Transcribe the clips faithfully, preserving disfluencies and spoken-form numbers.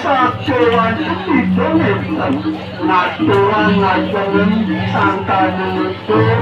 Sakewan sida wénten ngaturan ngajengan sangkaning doa.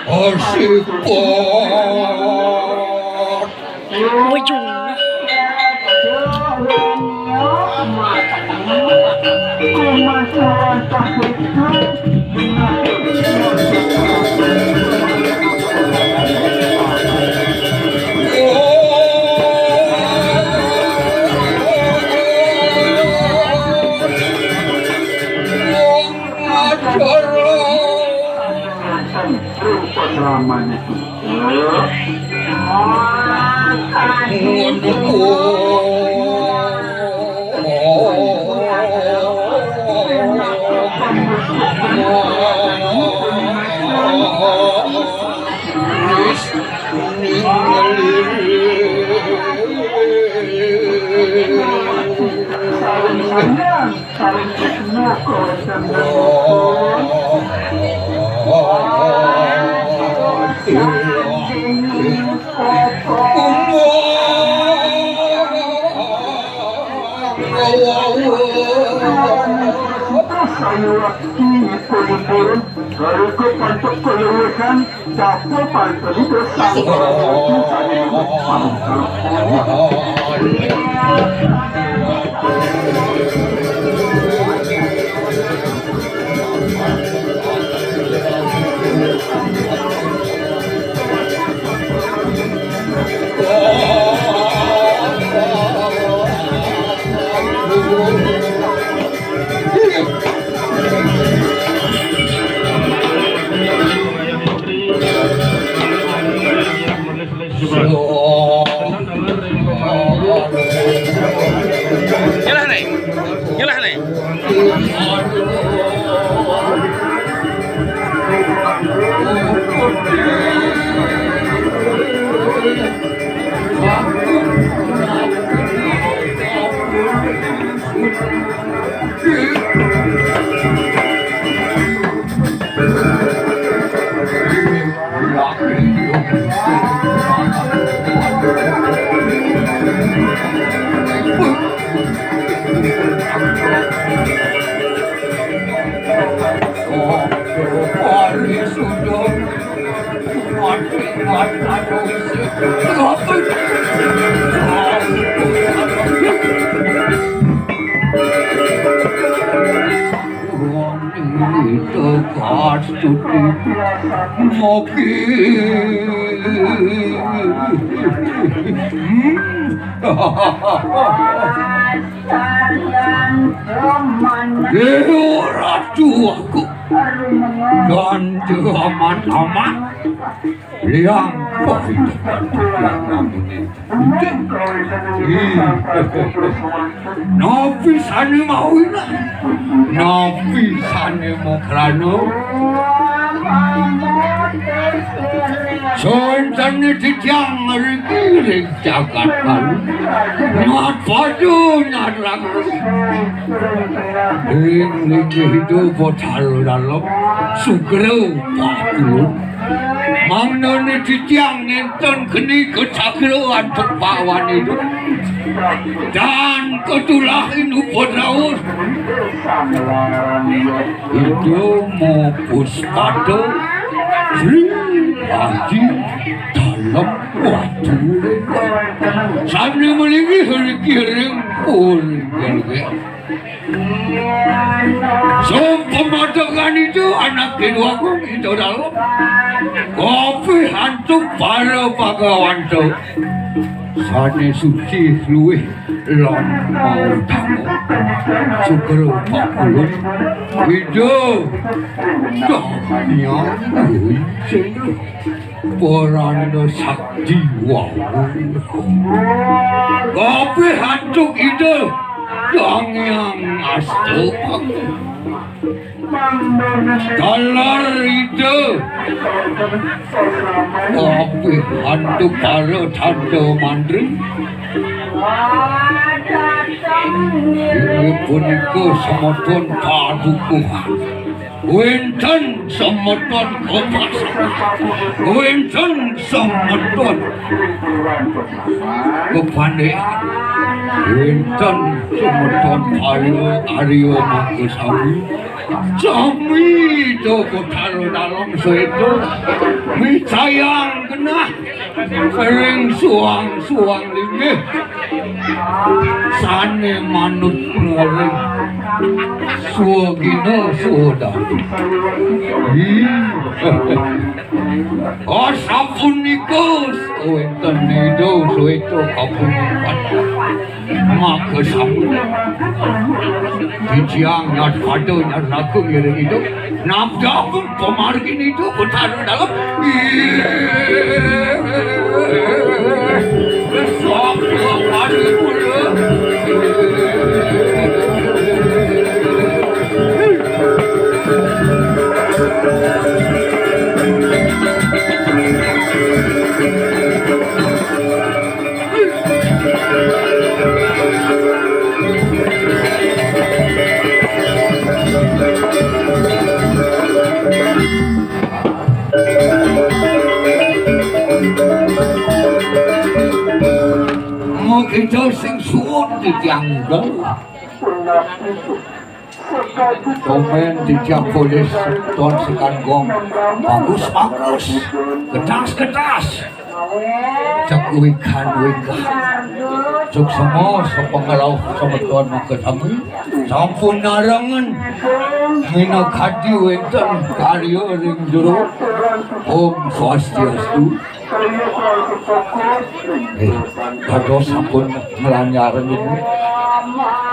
Asik. Ujung. Selamanya. Dari ke pancet kelewesan, japo pancet itu sang. Nyelah nih. Nyelah nih. Dewa Ratu aku. Dan aman-aman. Liang pahit. Napi sane mawi, napi sane mokrana. Sawentene titiang ngriki ring jagat Bali, nyapada nyarang ring linggih Ida Batara Dalem, sugra pakulun. Mangdane titiang nenten keni kacagra antuk pawan Ida. Dan katulahin upadrawa. Ida mapuspada Sri Aji Dalem Watu. Sane malinggih ring puri. Sumpamadegan Ida, Anake Dwagung Ida Dalem. Kapihantuk para bhagawanta sane suci luih lan mautama. Sugra pakulun Ida Danyang Wijaya. Purana sakti wau. Kapihantuk Ida Danyang Asta. Taler Ida. Kapihantuk para tanda mantri. Inggih punika semeton padukuhan. Wenten semeton kepasan. Wenten semeton kepandekan. Wenten semeton Arya, Arya Mangkasami. Sami to Betara Dalem Sweta. Micayang genah ring suang-suang linggih. Sané manut ngiring. Swagina swadah. Ih. Asapunika wénten Ida Sweta kapunika. Maka sami. Titiang nyat pada nyat raga ngiring Ida. Nabdab pamargin Ida Betara Dalem. Ih, sapa paripura. Mau kita sing suud di tiang muda. Komén titiang polih ton sekan gong. Bagus, bagus. Ketas, ketas. Cek wikan, wikan. Suksma sapangrauh semeton makasami. Sampun narengan. Minakadi wénten karya ring jero. Om Swastiastu. Eh, dados sampun nglanyar ini.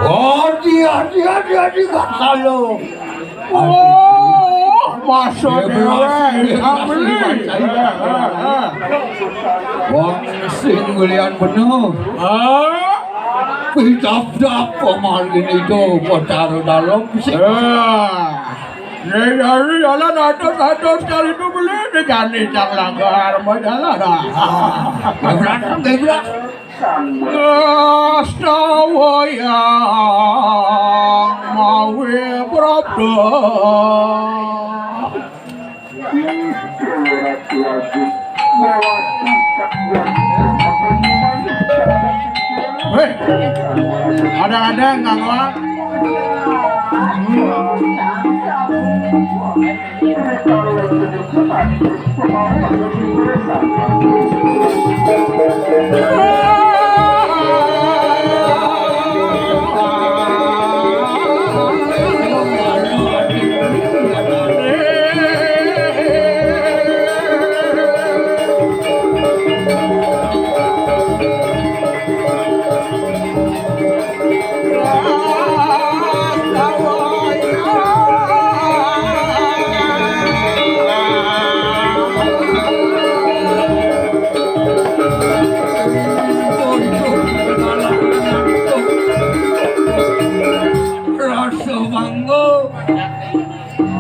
Adi, adi, adi, adi, gak salah. Oh, masa déwék, Amri. Wong sing mulian penuh. Hah? Pidap-dap pamargin Ida Betara Dalem sing. Ah. Né dari jalan atus-atus kali itu beli di jani cang langgar majalah dah. Gebrak, gebrak. Astawayang mawi prapta. Wéh, ada-ada nggak ngawak. Rasa bangga.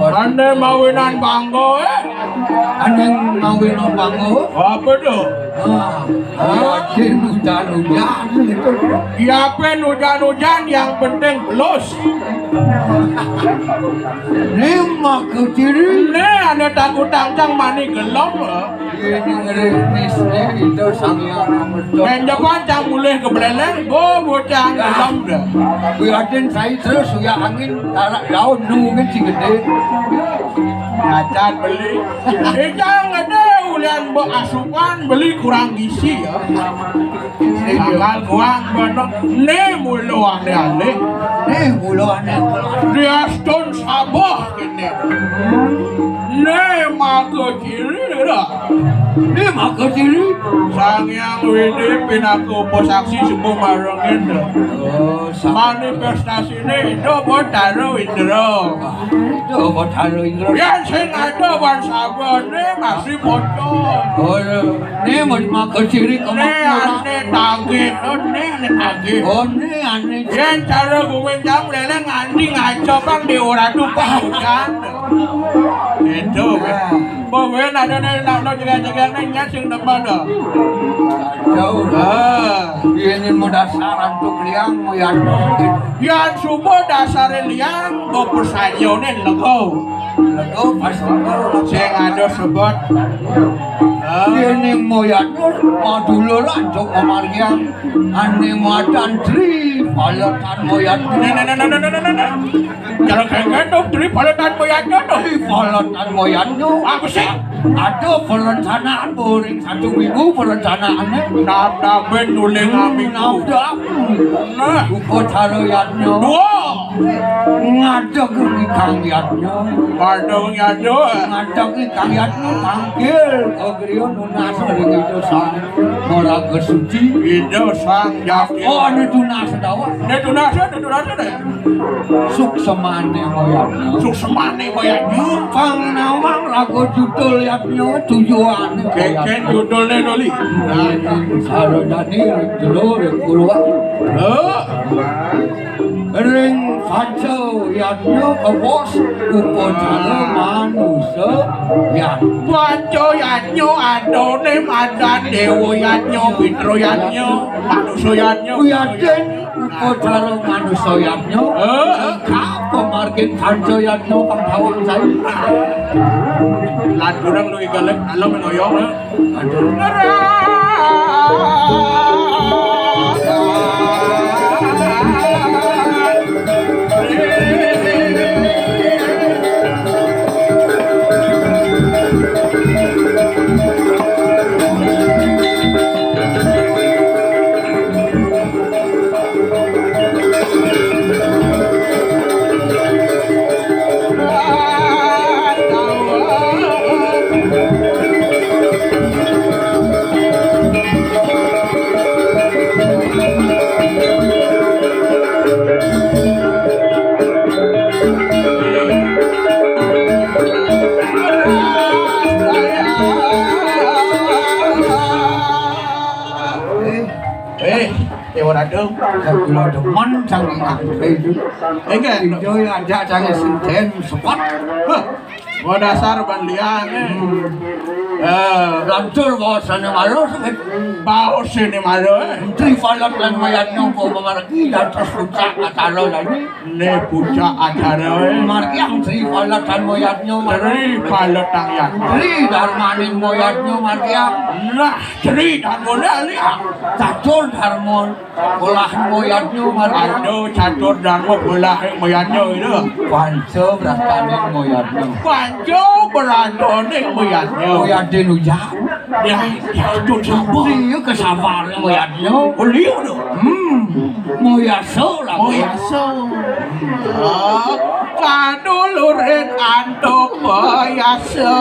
Ané mawinan bangga, eh. Ané mawinan bangga. Apa to? Ah, ah, yén ujan-ujan gitu. Yapin ujan-ujan, yang penting pelus. Né maka ciri. Né ané takut tangcang mani gelem, eh. Ini ngerinis né itu Sang Hyang Amerta. Menjepan cang mulih ke Beleleng, go bocah gelem dah. Kuyatin saya terus ya angin tarak daun nungguin si gedé. Ngacan beli. Ikang gedé ulian mbok asupan beli kurang gizi ya. Tanggal kuang bener. Né mula ané alih. Né mula ané alih. Diastun sabuh kéné. Né maka ciri dah. Né maka ciri. Sang Hyang Widhi pinaka upasaksi sembuh marengin dah. Oh, sa- Manifestasiné Ida Betara Indra. Ida Betara Indra. Yén sing ada wan sabané masih pocong. Oh, iya. Né maka ciri. Né kemakmuran. Ané tagih, oh, né ané tagih. Oh, né ané. Yén cara gumincang lélé nganti ngaco pang di ora tumpah hujan. Itu. Nah. Mbok wé nak ada né nak no jegang-jegang né nyat sing demen to. Jauh. Ah. Ini mau dasar antuk liang mau ya. Yén suba dasaré liang, mbok persayané lego. Lego pas lego. Sing ada Sebut. Ah. Yéning moyatmu madulur antuk pamargiang. Ané madan Tri Paletan moyatmu. Nah, nah, nah, nah, nah, nah, nah, nah. Cara kengken to, Tri Paletan moyatmu to. Tri Paletan moyatmu. Apa sih? Ada perencanaan, boring satu minggu perencanaannya. Nabdabin nuling aminggu. Nabdab. Nah. Upacara yadnya. Dua. Ngadeg ikang yadnya. Ngadeg yadnya. Ngadeg ikang yadnya tangkil. Kagriya nunas ring Ida Sang Maraga Suci. Ida Sang Jati. Oh, anu tunas dawet. Anu tunas, anu tunas, anu. Suksmané moyatnya. Suksmané moyatnya. Pang nawang raga judul yadnya tujuané. Kengken judulné to, Li. Nah, saradané ring jero ring purwa. Oh. Ring panca yadnya kawos upacara manusa yadnya. Panca yadnya adané madan déwa yadnya, pitra yadnya, manusa yadnya. Wiadin upacara manusa yadnya. Heeh. Kapamargin panca yadnya pang tawang saé. Lan durung luwih galak, alem ngoyong, eh. Eh, eh, Déwa Ratu. Kula demen saking anu itu. Enggak. Itu ya ada saking senden sepot. Hah, gua dasar ban liané. Eh, lantur bawasané malu, sakit. Bawasané malu, eh. Menteri Palat lan Mayatnya, Bapak Margi, lantas puncak acara tadi. Né puja acara, eh. Margiang Tri Paletan moyatnya, Tri Paletan ya. Tri Darmaning moyatnya, margiang. Nah, Tri Darmane ali. Catur Darma olah moyatnya, margiang. Aduh, Catur Darma olah moyatnya itu. Panca Brataning moyatnya. Panca Brataning moyatnya. Moyadin ujar. Ya, ya, itu sabar. Iya, kesabar moyatnya. Oh, liu tu. Hmm. Moyasa lah. Moyasa. Ah, kadulurin antuk moyasa.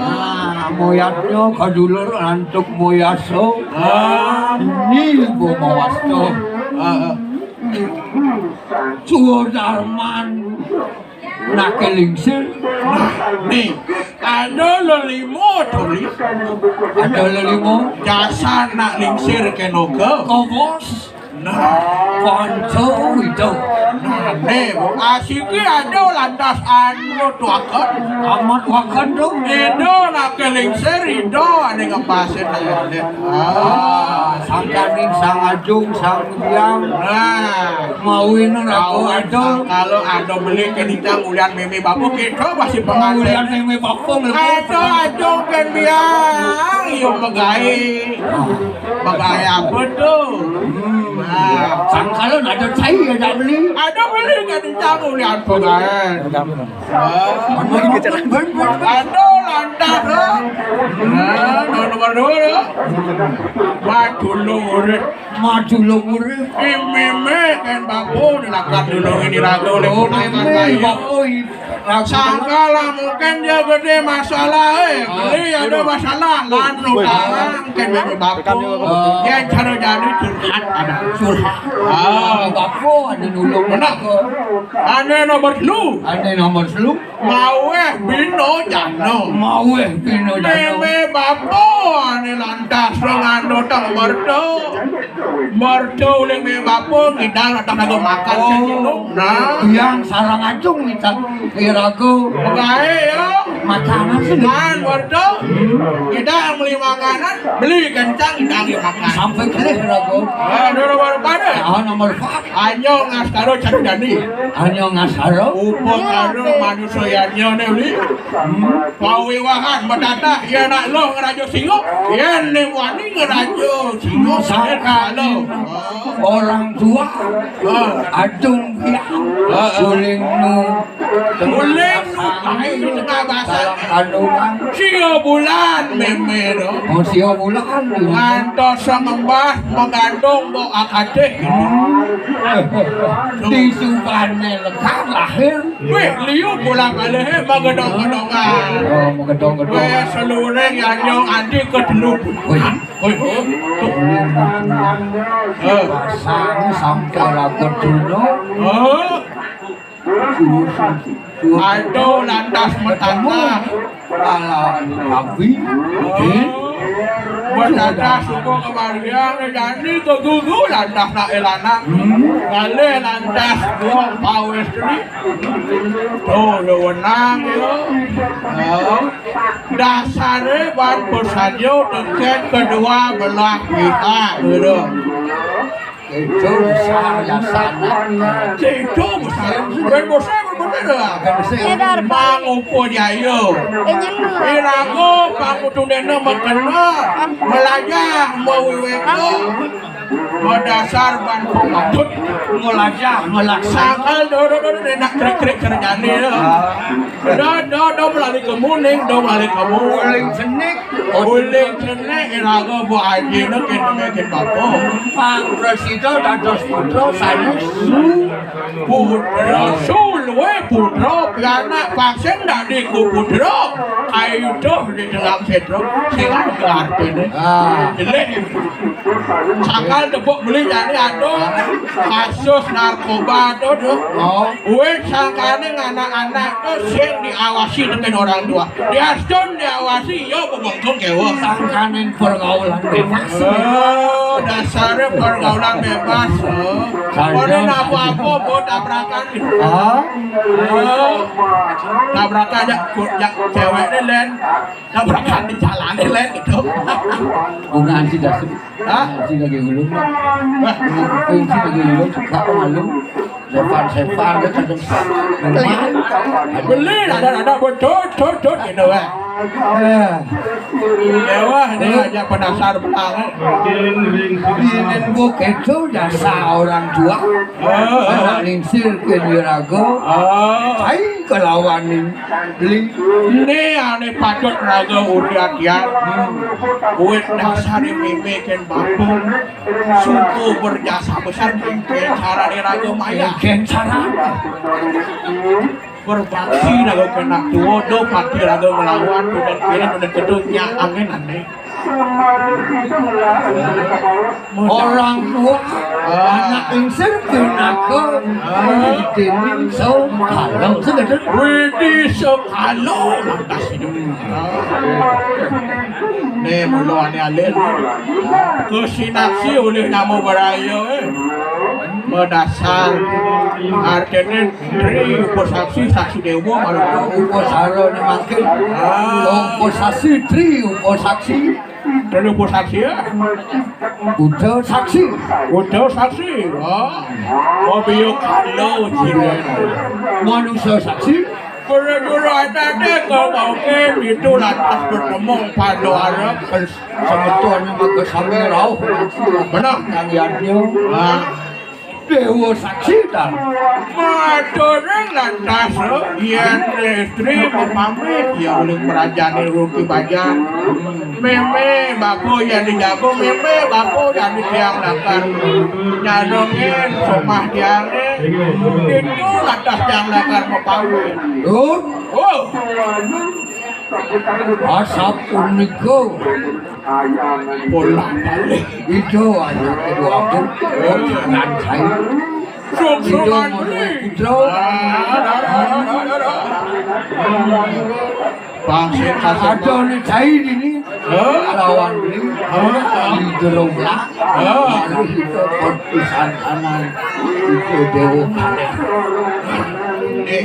Nah, moyatnya kadulur antuk moyasa. Ah. Ini gua mawasta. Ah. Sudarman. Nak lingsir. Nah, nih, ada lelimo, Tuli. Ada lelimo. Jasa nak lingsir kenoga. Kobos. Nah, panca itu. Nah, nih, Bu. Asiki ada lantas anu tuakan. Amat wakan tu. Ida nak lingsir, ida ane ngepasin ayane. Ah, sangkaning sang ajung, sang biang. Nah, mawin raga adol. Kalau ada beli kencang ulian meme bapu kita masih pengantin. Ulian meme bapu. Ada ajung kan biang, iyo megai. Megai apa tu? Hmm. Nah, sangkalan ada cai ada beli. Ada beli kencang ulian pengantin. Aduh, lantas, loh. Nah, nomor dua, loh. Madulung urip. Madulung urip. Meme kan bapu dilakukan dulu ini ragu oleh. Oh, meme bapu. Sangkala mungkin dia gede masalah, eh. Beli ada masalah, lan utang kan meme bapu. Ya, cara jadi curhat ada. Curhat. Ah, bapu ada nulung. Benar. Ane nomor telu. Ane nomor telu. Maweh bina jana. Maweh bina jana. Meme bapa ane lantas ngandutang merta. Merta uling meme bapa ngidal atas naga makan. Oh. Nah. Yang sarang acung minta iraga. Gae ya. Makanan sih. Man, waduh. Kita beli makanan, beli kencang, kita beli makan. Sampai kelih, Rago. Ah, dulu baru pada. Ah, nomor empat. Anyo ngastaro cari dani. Anyo ngastaro. Upakaro manusia anyo ne uli. Pawiwahan mendadak, ya nak lo ngerajo singo, ya ne wani ngerajo singo, sakalo. Orang tua. Ah. Adung biang. Ah, ah. Uling nu. Uling nu, ai, di tengah basah. Dalam kandungan. Sio bulan, meme, no. Oh, sio bulan. Ngantos mengembas, mengandung, bo akadeh. Hmm. Di subane lekar lahir. Weh, liu pulang aleh, eh, magedong-gedongan. Oh, magedong-gedongan. Weh, seluring anyo adi ke telu. Weh. Weh, oh. Eh. Pasang sampai ragot duno. Oh. Aduh, lantas metata. Alah, Abi. Oke. Mendadak suku kemarian, jadi kegugu lantas nak elana. Hmm. Galih lantas buah pawestri. Tuh, lu wenang, yo. Oh. Dasare ban pesajo tiket kedua belah pihak, gitu. Itu besar jasana. Itu besar. Bukan besar, bukan besar dah. Bukan besar. Edar, Mang Upo Jayo. Enyang dulu. Irago pangutundena makena, melajah, mawiweka, madasar ban pamatut, melajah, melaksakan, do, do, do, do, nak krik-krik kerjane, do. Do, do, do, melali kemu, ning, do, melali kemu. Uling cenik. Uling cenik, iraga bu aji, no, kene, kene, bapa. Pang Presida dados putra, sanus. Putra, sulwe putra, pianak vaksin dadi ku putra. Ayo, doh, di dalam sedro, sing ada artine. Ah. Jelek. Sangkal tepuk beli jani ado kasus narkoba tu, tu. Oh. Wis sangkane anak-anak tu sing diawasi dengan orang tua. Diastun diawasi, yo bebengkung kewa. Sangkaning pergaulan bebas. Oh, dasarnya pergaulan bebas. Oh. Saja. Boleh apa-apa, buat tabrakan. Ah? Oh. Tabrakan jak, jak cewek ni, Len. Tabrakan di jalan ni, Len, gitu. Bungaan si Dasu. Hah? Si lagi ulun. Wah. Bungaan si lagi ulun, suka malu. Sepan-sepan, dia kadang. Beli, ada, ada, buat tut, tut, tut, gitu, wah. Eh. Ya, wah, ini aja penasar belang, eh. Ini buku itu jasa orang tua. Oh. Anak lingsir ke dirago. Oh. Hai kelawan ini. Ling. Ini ane patut raga urian tiang. Hmm. Wit dasar mimikin batu. Suku berjasa besar, cara diraga maya. Cara. Berbakti raga kena tua, do pati raga melawan, tunden kiri, tunden kedua, nyak angin aneh. Orang tua, ah, anak lingsir pinaka, ah, Widi Sokalo. Sebetul. Widi Sokalo, lantas hidup. Ah. Nih, mula ane alih. Kesinaksi oleh nama baraya, eh. Madasar. Artine tri upasaksi, saksi dewa, malu. Upasara ni mangkin. Ah. Upasaksi, tri upasaksi. Tri upasaksi, ya. Buddha saksi. Buddha saksi. Oh. Oh, biyo kalo, cire. Manusia saksi. Guru-guru ada deh, kau mau ke, itu lantas bertemu pada Arab. Sebetulnya maka sami rauh. Benar. Kang Yadnya. Ah. Dewa saksi ta. Maturang lantas, yen istri mapamit, ya oleh merajani ruti bajan. Meme, bapa yang dijago, meme, bapa yang di tiang lakar. Nyarungin somah tiang, eh. Itu lantas tiang lakar mapamit. Oh. Oh. Asapunika. Pola balik. Ida anak kedua pun. Kanan saya. Ida menuai putra. Bangsa kasar. Ada ni saya ini. Hah? Lawan ni. Hah? Di gerombolan. Hah? Lalu kita berpisahan kanan. Itu dewa kanan. Eh.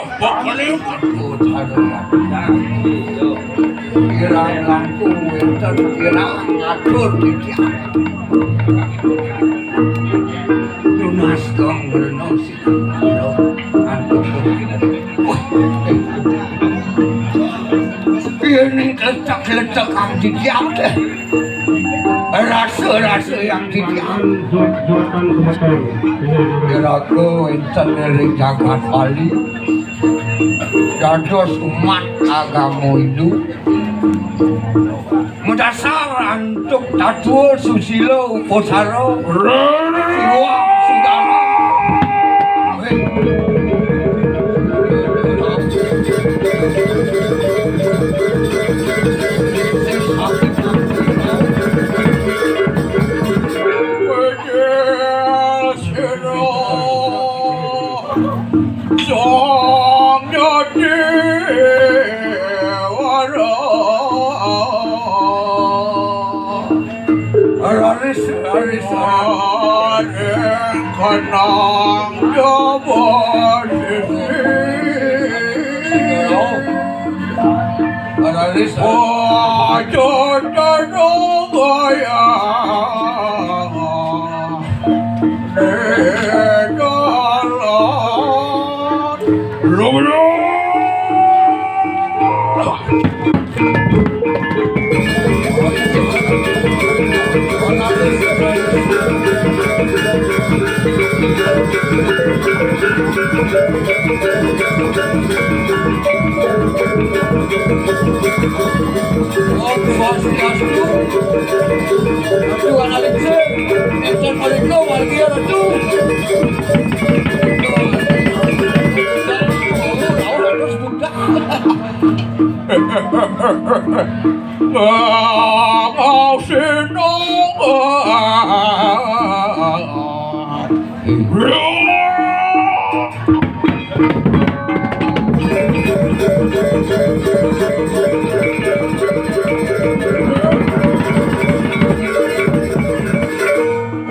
Wah, bakal lewat. Kirang langkung wénten kirang ngatur titiang. Tunas gong berno sinangkira antuk pun kinten. Wah. Yén ning klecek-klecek kang titiang téh. Rasa-rasa yang titiang. Iraga wénten ring jagat Bali. Dados umat agama Hindu. Madasar antuk tatwa susila upacara. Siwam sudara. Sang Jatiwara. Raris, raris, raris. Kenang jaba sisi. Raris, raris. Wajah tenung gaya. Om Swastiastu. Ratu Analingse, enten malingga margia Ratu. Ratu sebutan. Ngau sinong.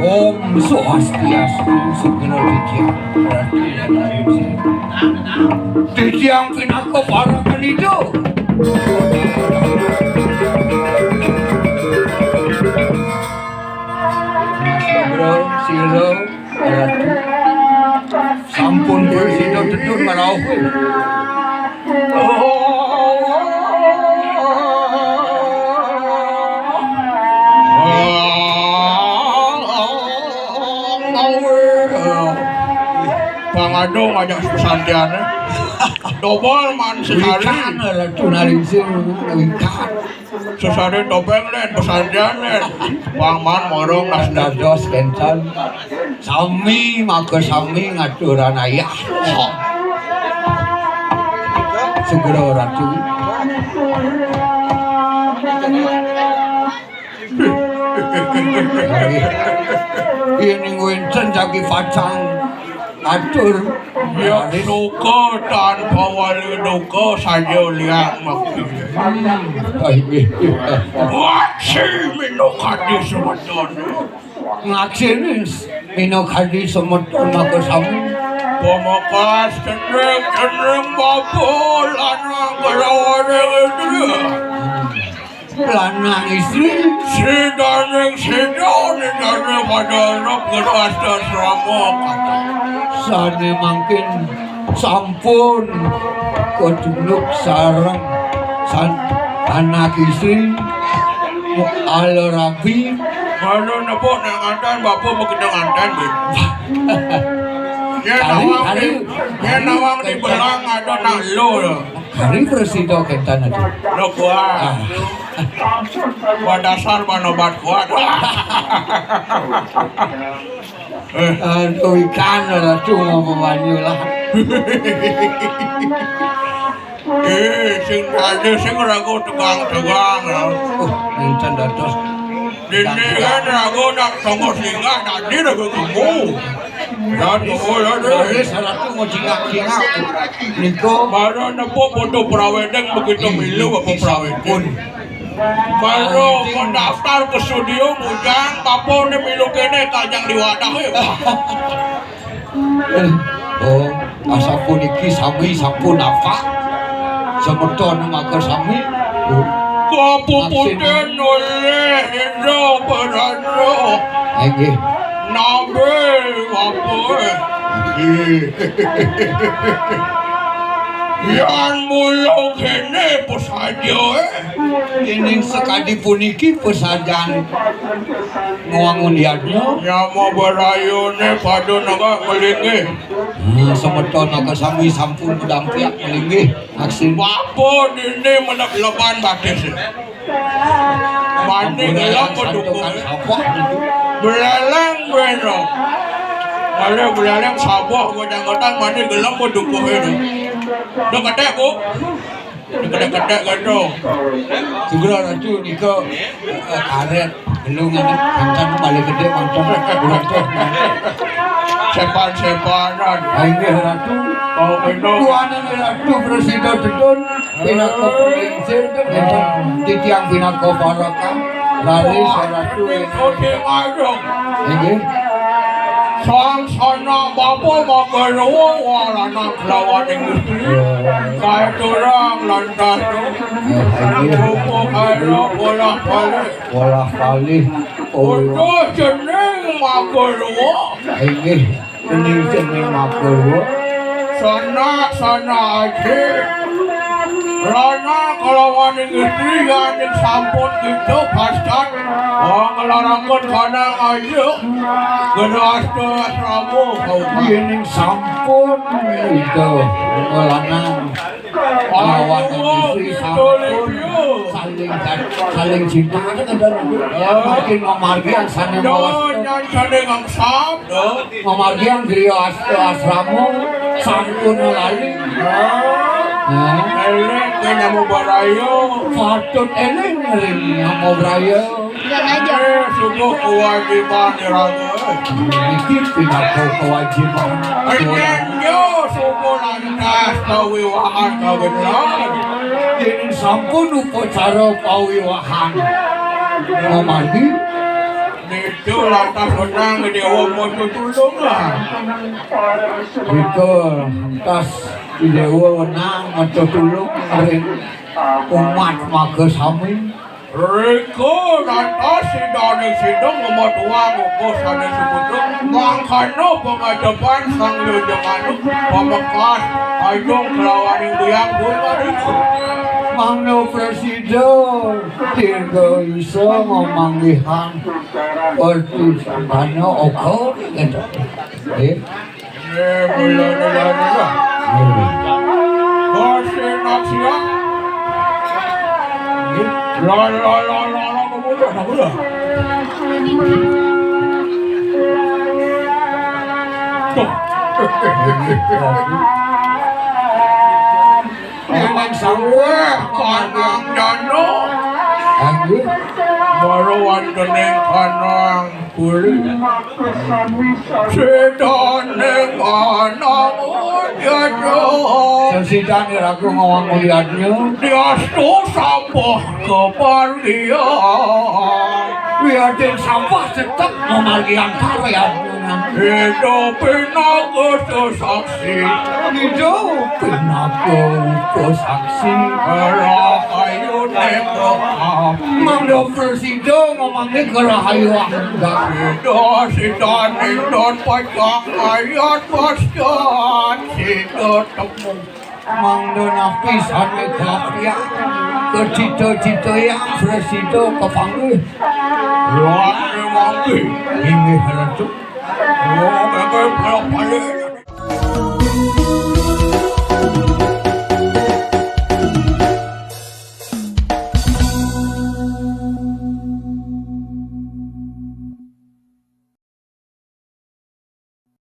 Om Swastiastu, Sugro Titiang. Titiang pinaka para kanida. Sugro, sira. Sampun prasida tetur ngrauh. Pangadu ngajak pesantiané. Dobel man sekali. Wikan, Ratu Naringsing, wikan. Sesare topeng, Lén, pesantian, Lén. Paman morong nas dados kénten. Sami maka sami ngaturang ayah. Sugro Ratu. Yén wénten jagi pacang atur. Yén duka tanpa wali duka saja liang mati. Hmm. Inggih. Waksi minukadi semeton. Ngaksini minukadi semeton maka sami. Pamekas cenring, cenring bapa lanang kelawarga itu. Lanang istri. Sidaning sida, sidaning pada arep ngrasta srama. Sané mangkin Sampun kecunduk sareng san-, anak istri, ala rabi. Mana nepuk nak ngantan, bapa begitu ngantan, Bin. Ya, kali, nawang kali, di, ya, kali, nawang di kali, belang ada nak lo, lo. Kali presida kentan aja. Lo kuat. Ah. Buat dasar manobat kuat. Eh. Aduh, ikan lah, cuma pemanyulah. Eh, sing ada sing ragu tegang-tegang lah. Oh, minta dados. Dene kan ragu nak tonggo singgah, tadi ragu kamu. Dan kamu lah deh. Boleh, salah tuh mau cingak-cingak. Niko. Baru nepuk foto prawedeng begitu milu apa prawedeng. Baru mendaftar ke studio, bujang, bapa ni milu kene, tajang di wadah, eh. Oh, asapuniki sami sampun apa? Semeton maka sami. Oh. Kapuputen oleh Hendra Peranda. Inggih. Nabe apa, eh? Inggih. Yan mula kene pesaja, eh? Ning sekadi puniki pesajan ngwangun yadnya. Nyama berayune pada negak melinggih. Hmm, semeton maka sami sampun pedampiak melinggih. Aksi. Bapa dini menep leban batis. Mandi gelem santukan beduku. Sapa? Beleleng beno. Kalau beleleng sabuh gotang-gotang mandi gelem beduku itu. Udah ketek, Bu? Udah ketek-ketek gitu. Segera ratu nika, eh, karet. Belum ada, kancan balik gede, kancan kurang tuh. Sepan-sepanan. Inggih ratu. Oh, bener. Tuaning ratu presida tedun, pinaka pemimpin, titiang pinaka parakan. Lali saratu. Oke, aduh. Inggih. Sang sana bapa maka ruwung walanan kelawan ing istri. Kae turang lantas. Inggih. Rupa kae bola balik. Bola balik. Oh. Utuh jeneng maka ruwung. Inggih. Dening jeneng Magarwa. Sanak-sanak aji. Lanang kalawan istri yaning sampun kita pastan. Wong nglarangken kanang ayu. Gede asta asrama kau. Yening sampun kita lanang. Lawan istri sampun saling, saling cinta, kan ada. Makin mamargi angsane mawas. Nyan sane ngangsap, no. Mamargi griya asta asrama sampun lali. Nah. Eling ke Namo Baraya. Patut eling ring Namo Baraya. Eh, sungguh kewajiban iraga. Niki pinaka kewajiban. Enyén yo sungguh lantas kawiwahan kawinan. Yen sampun upacara pawiwahan. Mamargi. Niku lantas wenang Dewa Maca Tulung lah. Niku lantas Dewa wenang maca tulung ring umat maga sami. Rika lantas sidaning sida ngematuang uga sané seputu mangkana pangadepan Sang Yojo Manuk pamekas ajung kelawaning biang Durmarika. Mangda prasida dirga isa mamanggihan pertusantana oka. Nggih. Eh, mula-mula lah. Nggih. Bos enak siap. Nggih. La, la, la, la, la, pemuda, pemuda. Tuh. Memang sawah kanang dana. Nggih. Baru wonten ing kanang kulit. Sedaning ana unyadya. Sesidané ragu ngawang unyadya. Diastu sampah kepargian. Wiadin sampah tetep mamargian karyan. Ida pinaka saksi. Ida pinaka upasaksi. Rahayuné pekap. Mangda prasida mamangke karahayu angga. Ida sidaning don pacang ayat pastan. Kita temu. Mangda napi sane kapian? Kecita-cita yang prasida kapanggih. Luar mangke. Inggih, Ratu. Wah, kakak, berapa